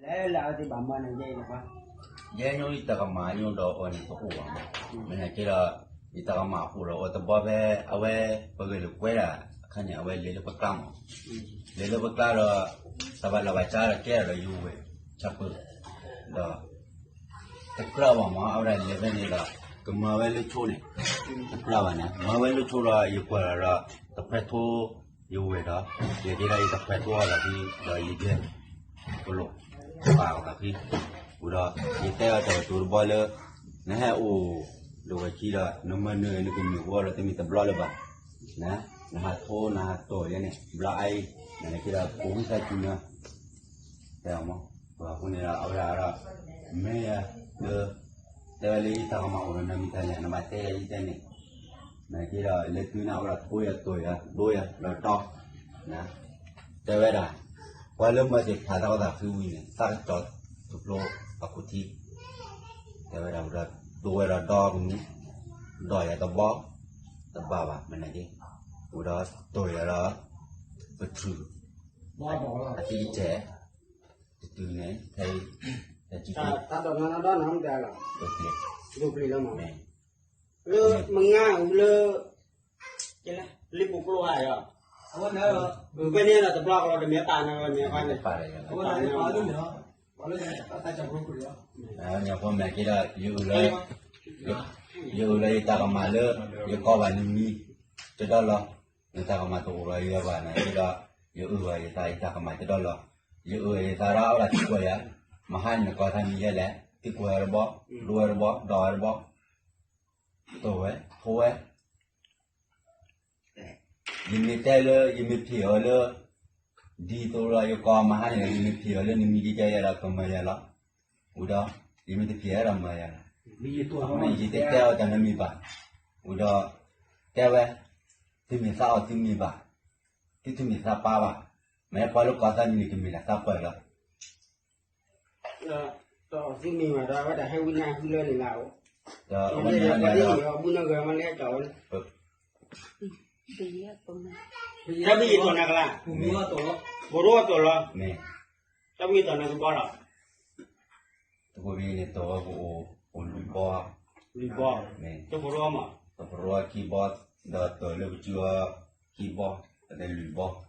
လၢအဝဲသ့ၣ်ဘၣ်မၤန့ၣ် ယဲအံၤလီၤ, ယဲညိယတၢ်ကမၣ်ညိဒီးအီၤန့ၣ်တအိၣ်ဘၣ်မး, မ့ၢ်နာ်က့ဒီး ယတၢ်ကမၣ်အိၣ်ဒီးအီၤတဘျီဖဲ အဝဲ ပဂဲၤလိာ်ကွဲဒၣ်အခါန့ၣ် အဝဲလဲၤလၢပကျါမး, လဲၤလၢပကျါဒီး တၢ်ဘၣ်လၢဘၣ်ကါဒီးကဲဒီးယဝဲၢ် ဆၢပၢၤ ဒီး တကြၢးဘၣ်မး အဝဲဒၣ်လဲၤဖဲန့ၣ်ဒီး ကမၤဝဲလၢဆိန့ၣ်, တကြၢးဘၣ်န့ၣ် မၤဝဲလၢဆိဒီး ယကွၢ်ဒီး တခွဲးထိ ယဝဲၢ်ဒီး ယက့ၤဒီးယတခွဲးထိအီၤဒီး ဒီးယကဲ ပလိာ် ပာ်အီၤသးဃံ, ဝံၤဒီး ယတဲအီၤတၢ်ကတိၤတဘျီလၢ နဟဲအိၣ် ဒီးဝဲခံဒီး နမၤနၢၤနကမ့ၢ်ဝီဒီးတမ့ၢ်တဘျီလၢၤဘၣ်, နဟးထိနဟးတီၢ်ယဲန့ၣ် ဘျီအံၤ နက့ၤဒီး ပဝံသးစူၤနၤ တဲအီၤမး, အဃိန့ၣ်ဒီး အဝဲဒၣ်ဒီး မ့ၢ်ယၤလၢ တဲဝဲလၢယတၢ်ကမၣ်အိၣ်ဒီးနမံၤတၢ်လဲၣ် နဘၣ်တဲယၤယတဲန့ၣ်, နက့ၤဒီး လဲၤတုၤန့ၣ် အဝဲဒၣ်ထိယၤတီၢ်ယၤ ဒိယၤ ဒီးတီ တဲဝဲဒၣ် ပှၤလၢမၤသ့ၣ်ဖးတၢ်ကီတၢ်ဖုဝံၤန့ၣ် သးကစီၤထူၣ်ဖျိအခိၣ်ထံ, တဲဝဲဒၣ်ဝံၤဒီး ဒိဝဲဒီးဒီကမူၣ်, ဒီးယၤတဘီ တဘၣ်ဘၣ် မ့ၢ်နာ်က့, ဝံၤဒီးတိၢ်ယၤဒီး ပထြူၣ် အသံကစဲး တတုၤန့ၣ် ဖဲ တစု တၢ်ဒီးနၤဒီးနၤမတၤလီၤ, ဒိပျံၤလီၤမး, လၢမငါဝံၤလၢ လံပူၤကျိဟါယီၤ, ဖဲန့ၣ်ဒီးတဘျီကလီၤ တမ့ၢ်ပာ်နၤလီၤ မ့ၢ်ပာ်န့ၣ်, ညါပှၤမ့ၢ်က့ဒီး ယအုၣ်လၢ ယအုၣ်လၢယတၢ်ကမၣ်လၢ ယကီဘၣ်နမံၤ တဒီလီၤ, နတၢ်ကမၣ်တအိၣ်လီၤယၤဘၣ်နာ်က့ဒီး ယအုၣ်ဘၣ်ယသး ယတၢ်ကမၣ်တဒီလီၤ, ယအုၣ်ယသးဒီးအဝဲဒၣ်သံကွၢ်ယၤ, မဟါန့ၣ်နကီၢ်သးမံၤယဲလဲၣ်, သံကွၢ်ယၤတဘီ, ဒိဝဲတဘီ, ဒီးဝဲတဘီ တိၢ်ဝဲ ထိဝဲ ယမ့ၢ်တဲလၢ ယမ့ၢ်ဖံးအီၤလၢ ဒ်သိးဒီးယကီၢ်မဟါန့ၣ် ယမ့ၢ်ဖံးအီၤလၢနမံၤကကဲယဲဒီးကမၤယၤလီၤ, ဝံၤဒီး ယမ့ၢ်တဖံးအီၤဒီးမၤယၤလီၤ, ယတတဲအီၤတၢ်နမံၤဘၣ်, ဝံၤဒီး တဲဝဲ သုမ့ၢ်သးအီၤသုမံၤဘၣ်, သုသုမ့ၢ်သးပၢ်ဘၣ်, မ့ၢ်ပှၤလၢကီၢ်သးမံၤန့ၣ် တမ့ၢ်လၢသးပၢ်လီၤ တအီၣ်သံမံၤဘၣ်ဒီး အဝဲဒၣ်ဟဲဝံနါဟုလၢန့ၣ်လၢအိၣ်, ဒီးအဝဲန့ၣ် ပှၤလၢအံၤအီၤဘူနဂၤမ့ၢ်လၢဟဲကီၢ်ဝဲန့ၣ်, တၢ်ဘံၣ်ယတီၢ်နၤကလါ, ပရိအတီၢ်လီၤ, တၢ်ဘံၣ်ယတီၢ်နၤကဘီလီၤ, တဘံၣ်န့ၣ်တီၢ်ဝဲပအိၣ် အိၣ်လွံၢ်ဘီ, လွံၢ်ဘီ, တပရိမး, တပရိခံဘီ, ဒီးတီၢ်လၢပစုအီၤခံဘီ, အတဲလွံၢ်ဘီ